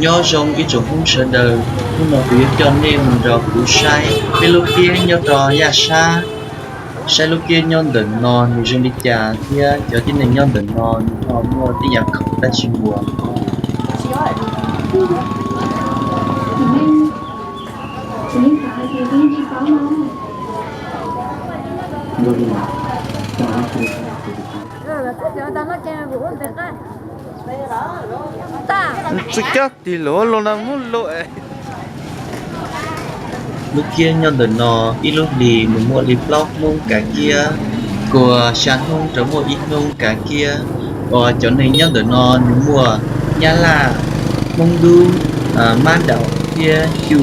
Nyob zoo ib tsoom Hmoob sawv daws, hnub no kuv yuav coj nej mus nrog kuv saib peb lub kiab nyob rau Yaj Sab, saib lub kiab nyob ntawm no nws zoo li cas thiab cov tib neeg nyob ntawm no nws ho muaj tej yam khoom dab tsi muag. Tsis coj tig lus lus no muab lus. Lub kiab nyob ntawm no ib lub hlis nws muaj li plaub hnub kav kiab, kuas xya hnub rau muaj ib hnub kav kiab. Uas cov neeg nyob ntawm no nws muaj Nyab Laj, Hmoob Dub, Mab Daum thiab Cu.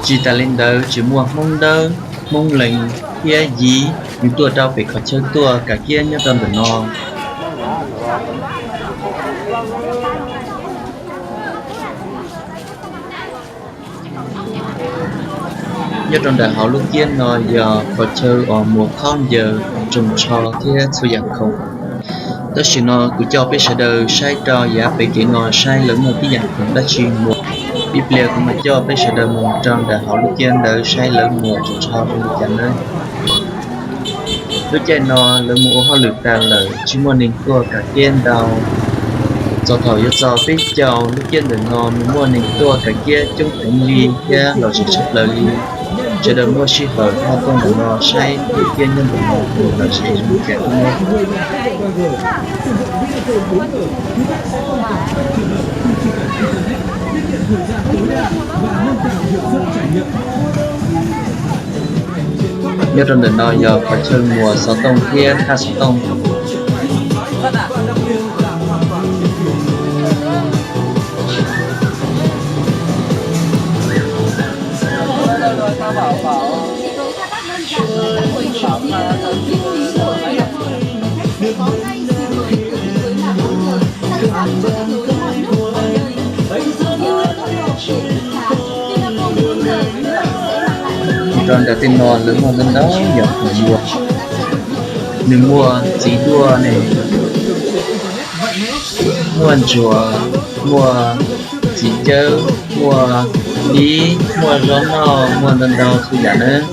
Tsis tas li ntawd tseem muaj Hmoob Dawb, Hmoob Lees thiab Yiv, nws tuaj rau pem qhov chaw tuaj kav kiab nyob rau ntawm no. Nyob rau ntawm hauv lub kiab no yog qhov chaw uas muas khaub ncaws, tsoos tsho thiab txhua yam khoom. Tam sim no kuv coj peb sawv daws saib rau yav pem kev no saib lawv muaj tib yam khoom dab tsi muag. Ib pliag kuv mam coj peb sawv daws mus rau ntawm hauv lub kiab ntawd saib lawv muag tsoos tsho zoo li cas nawb. Lub caij no lawv mus ua hauj lwm tas lawm tsis muaj neeg tuaj kav kiab ntau. Txog thaum yuav txog peb caug lub kiab ntawm no nws muaj neeg tuaj kav kiab coob heev li thiab lom zem tshaj plaws li. Sawv daws muaj sij hawm ho tuaj ntawm no saib lub kiab nyob ntawm no nws lom zem zoo li cas thiab nawb. Nyob rau ntawm no yog qhov chaw muas xov tooj thiab thaj xov tooj. Rau nram tej no lawv muaj ntau ntau yam khoom muag. Nws muaj txiv duaj ne, muaj ntsuag, muaj txiv cawb, muaj dib, muaj zaub noj, muaj ntau ntau txhua yam nawb.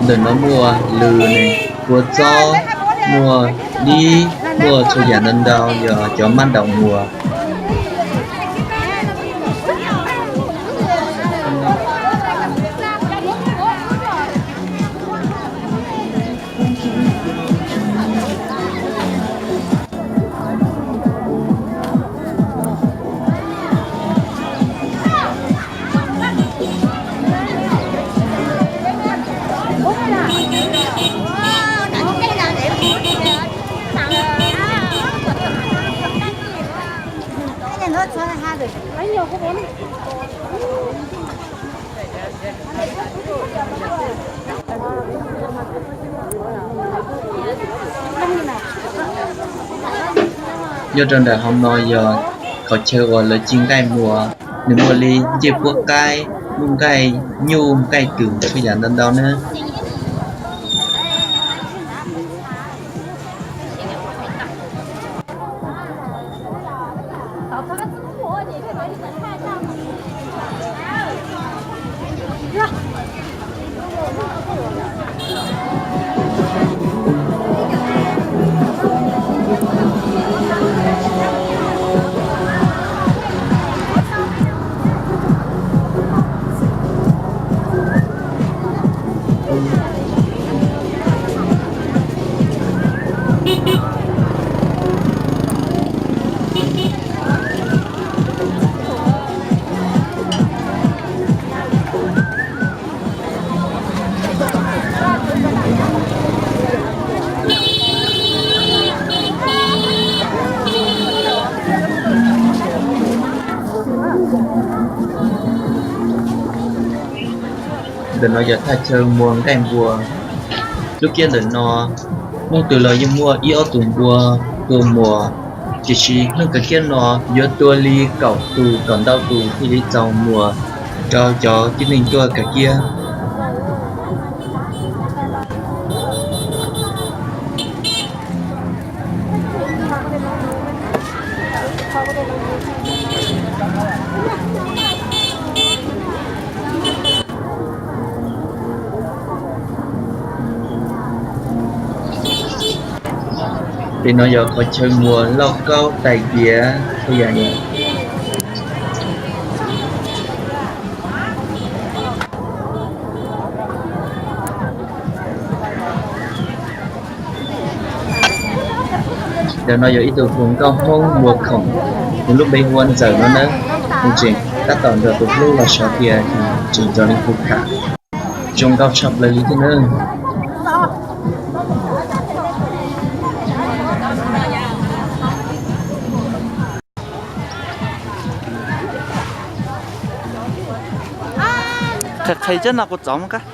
Ntawm no muaj lws ne, kua txob, muaj dib, muaj txhua yam ntau ntau yog cov mab ntaum muag. Nyob rau nram hauv no yog qhov chaw uas lawv ci nqaij muas, nws muaj li ncej puab qaib, lub nqaij nyuj, nqaij twm, txhua yam ntau ntau nawb. Ntawm no yog thaj chaw muas nqaij npua. Lub kiab ntawm no, hnub twg los yeej muaj ib ob tus npua tua muas, tiam sis hnub kav kiab no yuav tua li kaum tus kaum ntau tus thiaj li txaus muas rau cov tib neeg tuaj kav kiab. Pem no yog qhov chaw muas lauj kaub tais diav txhua yam. Ntawm no yog ib tug hluas nkauj Hmoob muas khoom, nws lub npe hu ua Ntxawm no nawb. Nws tseem tab tom nrog tus hlub los sov tias tseem nrog li hu tham. Zoo nkauj tshaj plaws li thiab nawb. Qhia qhia cov no kuv txov mus kab.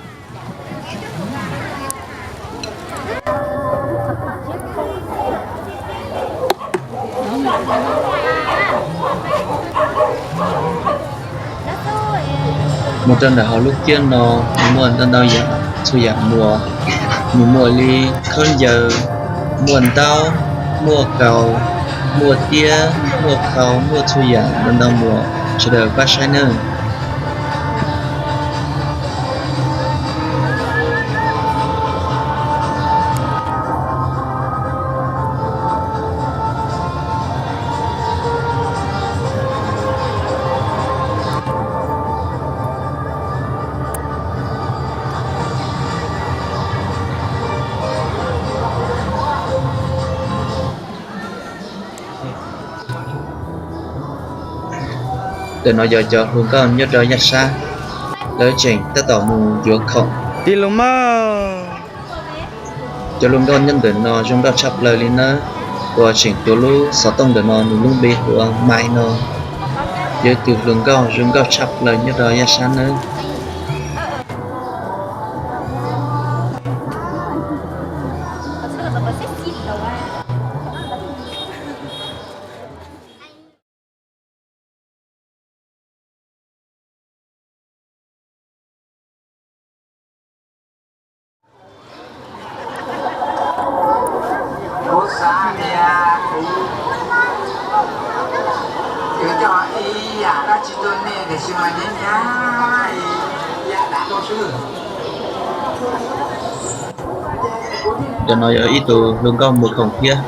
Mus rau ntawm hauv lub kiab no, nws muaj ntau ntau yam, txhua yam muas. Nws muaj li khaub ncaws, muaj ntaub, muaj kaus, muaj tiab, muaj khau, muaj txhua yam ntau ntau muas, sawv daws pab saib nawb. Ntawm no yog cov hluas nkauj nyob rau yaj sab, lawv tseem tab tom mus yuav khoom. Tig lus mog. Cov hluas nkauj nyob ntawm no zoo nkauj tshaj plaws li nawb. Uas tseem tuav lub xov tooj ntawm no nws lub npe hu ua Mai no. Yog ib tug hluas nkauj zoo nkauj tshaj plaws nyob rau yaj sab nawb. Kuv xav tias kuv coj ib yam dab tsi tuaj nej tiam sis mas nyab nyab ib yam dav tuaj xwb. Cov no yog ib tug hluas nkauj muas khoom thiab,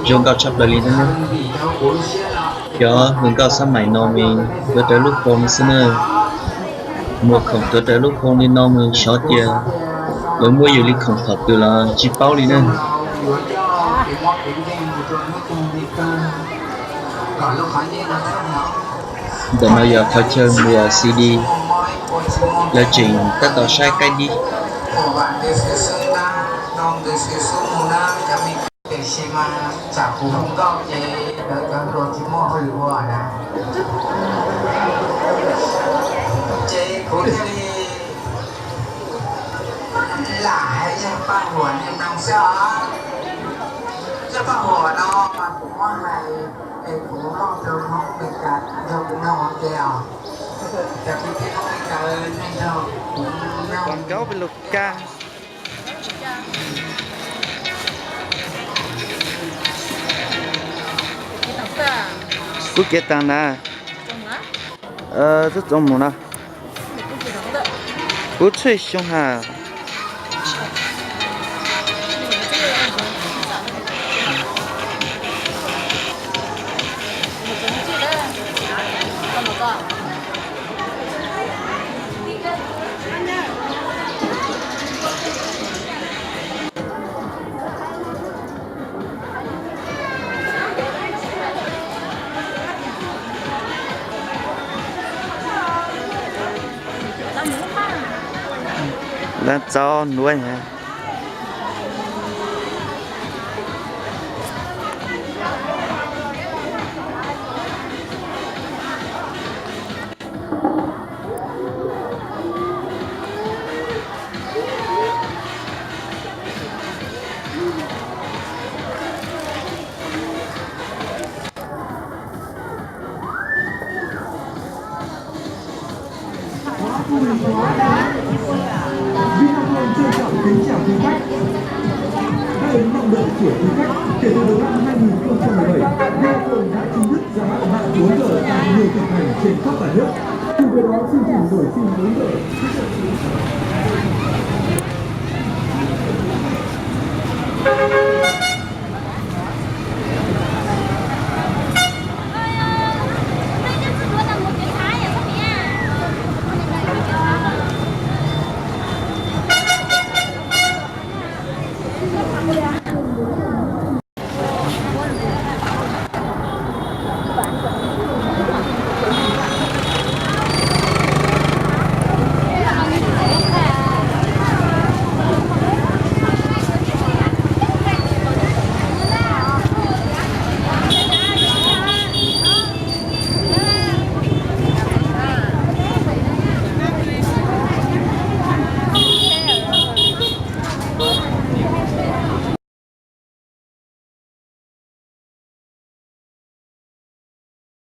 zoo nkauj tshaj plaws li thiab nawb. Cov hluas nkauj xab maim no mas tuav rawv lub phone li xwb na. Muas khoom tuav rawv lub phone li no mas xyov tias lawv muab yus li khoom thaum twg los tsis paub li na. Ntawm no yog qhov chaw muas C D, lawv tseem tab tom saib qaib dib. Tiam sis mas tsam kuv hu nkauj ces lawv cov hluas tsis muaj hauj lwm ua na. Ces kuv thiaj li lam hais zaj paj huam no xwb os. Zaj paj huam no mas kuv muab hais es kuv muab rau Hmoob Meskas nrog kuv mloog ua ke os. Cov kwv tij Hmoob Meskas nej nrog kuv mloog. Kuv kev taag na. Txhob txhob mus na. Kuv tshwj xyoo has. Lawv txaus nuav. Của du khách kể từ đầu năm hai nghìn không trăm mười bảy, Nha Trang đã chính thức ra mắt hạng bốn G tại nhiều tỉnh thành trên khắp cả nước. Cùng với đó, chương trình Nổi Phim bốn G sẽ được